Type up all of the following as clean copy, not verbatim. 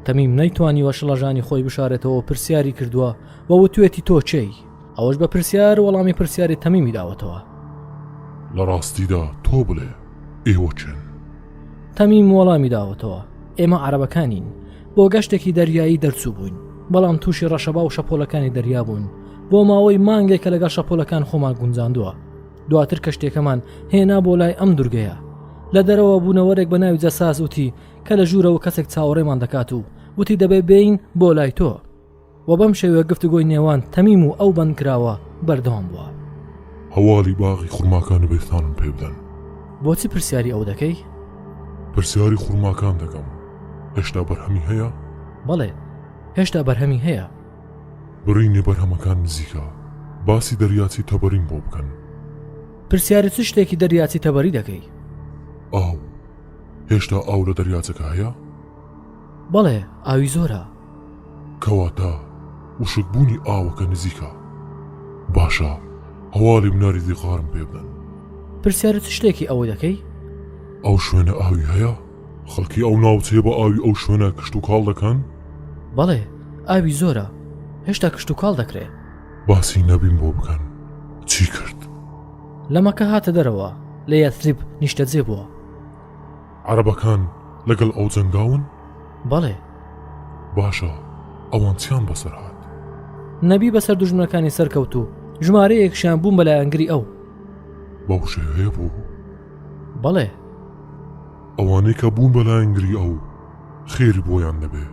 تەمیم نەیتوانیوە شڵەژانی خۆی بشارێتەوە و پرسیاری کردووە و وتوێتی تۆ کێی؟ ئەوەش بە پرسیار وەڵامی پرسیاری تەمیمی داوەتەوە. لە ڕاستیدا تۆ بڵێ ئێوە کێن؟ تەمیم وەڵامی داوەتەوە، ئێمە عەرەبەکانین، بۆ گەشتێکی دەریایی دەرچووبووین، بەڵام تووشی ڕەشەبا و شەپۆلەکانی دەریا بووین، بۆ ماوەی مانگێکە لەگەڵ شەپۆلەکان خۆمان گونجاندووە. دواتر کەشتیەکەمان هێنا بۆ لای ئەم دورگەیە لە دەرەوە بوونەوەرێک بە ناوی جەساس وتی کە لە ژوورەوە کەسێک چاوەڕێمان دەکات و وتی دەبێ بێین بۆ لای تۆ و بەم شێوەیە گفتوگۆی نێوان تەمیم و ئەو بەندکراوە بەردەوام بووە. هەواڵی باغی خورماکان و بێستانم پێ بدەن. بۆچی پرسیاری ئەو دەکەی؟ پرسیاری خورماکان دەکەم، هێشتا بەرهەمی هەیە؟ بەڵێ، هێشتا بەرهەمی هەیە. بڕینی بەرهەمەکان نزیکە، باسی دەریاچەی تەبەریم بۆ بکەن. پرسیاری چ شتێکی دەریاچەی تەبەری دەکەی؟ ئاو، هێشتا ئاو لە دەریاچەکە هەیە؟ بەڵێ، ئاوی زۆرە. کەواتە وشکبوونی ئاوەکە نزیکە. باشە، هەواڵی بناری زیقارم پێ بدەن. پرسیاری چ شتێکی ئەوە دەکەی؟ ئەو شوێنە ئاوی هەیە؟ خەڵکی ئەو ناوچەیە بە ئاوی ئەو شوێنە کشتوکاڵ دەکەن؟ بەڵێ، ئاوی زۆرە، هێشتا کشتوکاڵ دەکرێ. باسی نەبیم بۆ بکەن، چی کرد؟ لە مەکە هاتە دەرەوە، لە یەثریب نیشتەجێ بووە. عەرەبەکان لەگەڵ ئەو جەنگاون؟ بەڵێ. باشە، ئەوان چیان بەسەر هات؟ نەبی بەسەر دوژمنەکانی سەرکەوت و ژمارەیەکشیان بوون بە لایەنگری ئەو. بەو شێوەیە بوو؟ بەڵێ. ئەوانەی کە بوون بە لایەنگری ئەو خێری بۆیان نەبێ.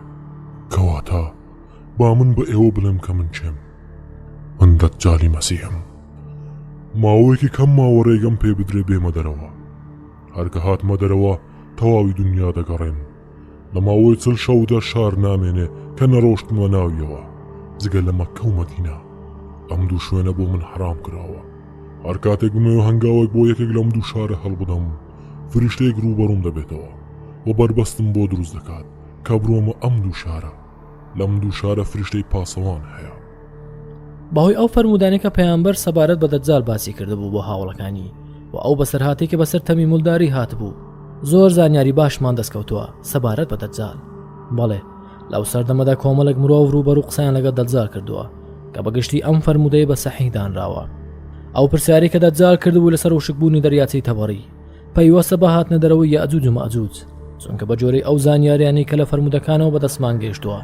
کەواتە با من بە ئێوە بڵێم کە من کێم. من دەجالی مەسیحم. ماوەیەکی کەم ماوە ڕێگەم پێ بدرێ بێمە دەرەوە. هەر کە هاتمە دەرەوە تەواوی دنیا دەگەڕێم. لە ماوەی چل شەودا شار نامێنێ کە نەڕۆشتمە ناویەوە جگە لە مەککە و مەدینە. ئەم دوو شوێنە بۆ من حەرام کراوە. هەر کاتێک بمەوێ هەنگاوێک بۆ یەکێک لەم دوو شارە هەڵبدەم، فریشتەیەک ڕووبەڕووم دەبێتەوە و بەربەستم بۆ دروست دەکات کە بڕۆمە ئەم دوو شارە. لەم دوو شارە فریشتەی پاسەوان هەیە. بەهۆی ئەو فەرموودانەی کە پەیامبەر سەبارەت بە دەجال باسی کردبوو بۆ هاوڵەکانی و ئەو بەسەرهاتەی کە بەسەر تەمیمولداری هاتبوو، زۆر زانیاری باشمان دەستکەوتووە سەبارەت بە دەجال. بەڵێ، لەو سەردەمەدا کۆمەڵێک مرۆڤ ڕووبەڕوو قسەیان لەگەڵ دەجال کردووە کە بەگشتی ئەم فەرموودەی بە سەحیح دانراوە. ئەو پرسیارەی کە دەجال کردبوو لەسەر وشکبوونی دەریاچەی تەبەڕی پەیوەستە بە هاتنە دەرەوەی یەئجوج و مەئجوج، چونکە بە جۆرەی ئەو زانیاریانەی کە لە فەرموودەکانەوە بەدەستمان گەیشتووە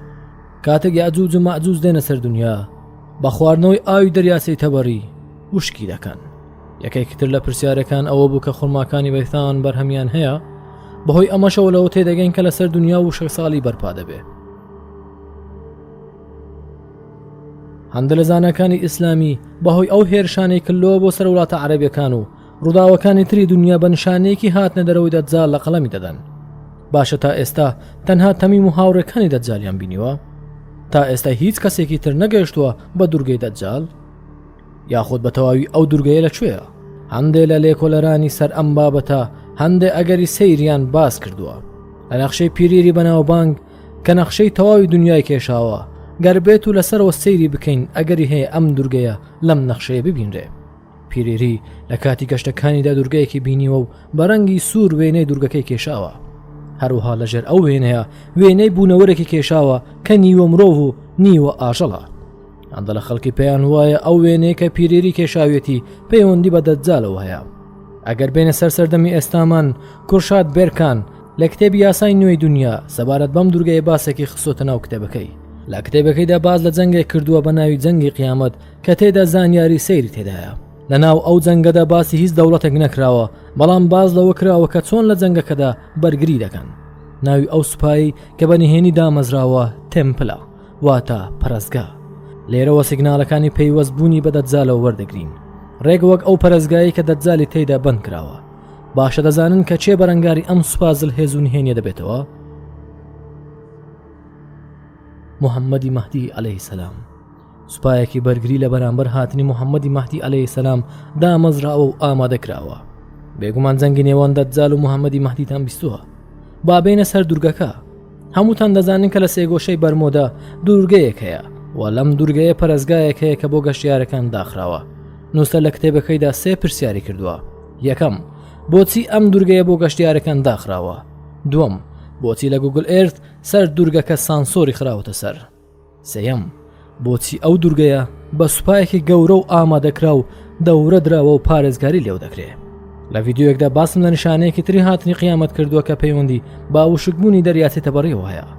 کاتێک یەئجوج و مەئجوج دێنە سەر دنیا بە خواردنەوەی ئاوی دەریاچەی تەبەڕی وشکی دەکەن. یەکێکی تر لە پرسیارەکان ئەوە بوو کە خورماکانی بەیثان بەرهەمیان هەیە؟ بەهۆی ئەمەشەوە لەوە تێدەگەین کە لەسەر دنیا وشکساڵی بەرپا دەبێ. هەندە لە زاناکانی ئیسلامی بەهۆی ئەو هێرشانەی کردەوە بۆ سەر وڵاتە عەرەبیەکان و ڕووداوەکانی تری دنیا بە نیشانەیەکی هاتنە دەرەوەی دەجال لە قەڵەمی دەدەن. باشە تا ئێستا تەنها تەمیم و هاوڕێکانی دەجالیان بینیوە؟ تا ئێستا هیچ کەسێکی تر نەگەیشتووە بە دوورگەی دەجال؟ یاخود بە تەواوی ئەو دوورگەیە لە کوێیە؟ هەندێ لە لێکۆلەرانی سەر ئەم بابەتە هەندێ ئەگەری سەیریان باس کردووە. لە نەخشەی پیریری بەناوبانگ کە نەخشەی تەواوی دنیای کێشاوە، گەر بێت و لەسەرەوە سەیری بکەین ئەگەری هەیە ئەم دوورگەیە لەم نەخشەیە ببینرێ. پیریری لە کاتی گەشتەکانیدا دوورگەیەکی بینیوە و بە ڕەنگی سوور وێنەی دوورگەکەی کێشاوە. هەروەها لەژێر ئەو وێنەیە وێنەی بوونەوەرێکی کێشاوە کە نیوە مرۆڤ و نیوە ئاژەڵە. هەندە لە خەڵکی پێیان وایە ئەو وێنەیە کە پیریری کێشاویەتی پەیوەندی بە دەجالەوە هەیە. ئەگەر بێنە سەر سەردەمی ئێستامان کورشات بێرکان لە کتێبی یاسای نوێی دنیا سەبارەت بەم دوورگەیە باسێکی خستۆتە ناو کتێبەکەی. لە کتێبەکەیدا باس لە جەنگێک کردووە بە ناوی جەنگی قیامەت کە تێدا زانیاری سەیری تێدایە. لە ناو ئەو جەنگەدا باسی هیچ دەوڵەتێک نەکراوە، بەڵام باس لەوە کراوە کە چۆن لە جەنگەکەدا بەرگری دەکەن. ناوی ئەو سوپایەی کە بە نهێنی دامەزراوە تێمپلە. واتە پەرستگا. لێرەوە سیگنالەکانی پەیوەست بوونی بە دەجالەوە وەردەگرین. ڕێک وەک ئەو پەرستگایەی کە دەجالی تێیدا بەند کراوە. باشە دەزانن کە کێ بەرەنگاری ئەم سوپا زلهێز و نهێنیە دەبێتەوە؟ محەممەدی مەهدی عەلەیهی سەلام. سوپایەکی بەرگری لە بەرامبەر هاتنی محەممەدی مەهدی عەلەیهی سەلام دامەزراوە و ئامادە کراوە. بێگومان جەنگی نێوان دەجال و محەممەدی مەهدیتان بیستووە. با بێینە سەر دوورگەکە. هەمووتان دەزانن کە لە سێگۆشەی بەرمۆدا دوورگەیەک هەیە و لەم دوورگەیە پەرستگایەک هەیە کە بۆ گەشتیارەکان داخراوە. نووسەر لە کتێبەکەیدا سێ پرسیاری کردووە. یەکەم، بۆچی ئەم دوورگەیە بۆ گەشتیارەکان داخراوە؟ دووەم، بۆچی لە گوگل ئێرت سەر دوورگەکە سانسۆری خراوەتە سەر؟ سێیەم، بۆچی ئەو دوورگەیە بە سوپایەکی گەورە و ئامادەکراو دەورە دراوە و پارێزگاری لێو دەکرێ؟ لە ڤیدیۆیەکدا باسم لە نیشانەیەکی تری هاتنی قیامەت کردووە کە پەیوەندی بە وشکبوونی دەریاچەی تەبەڕیەوە هەیە.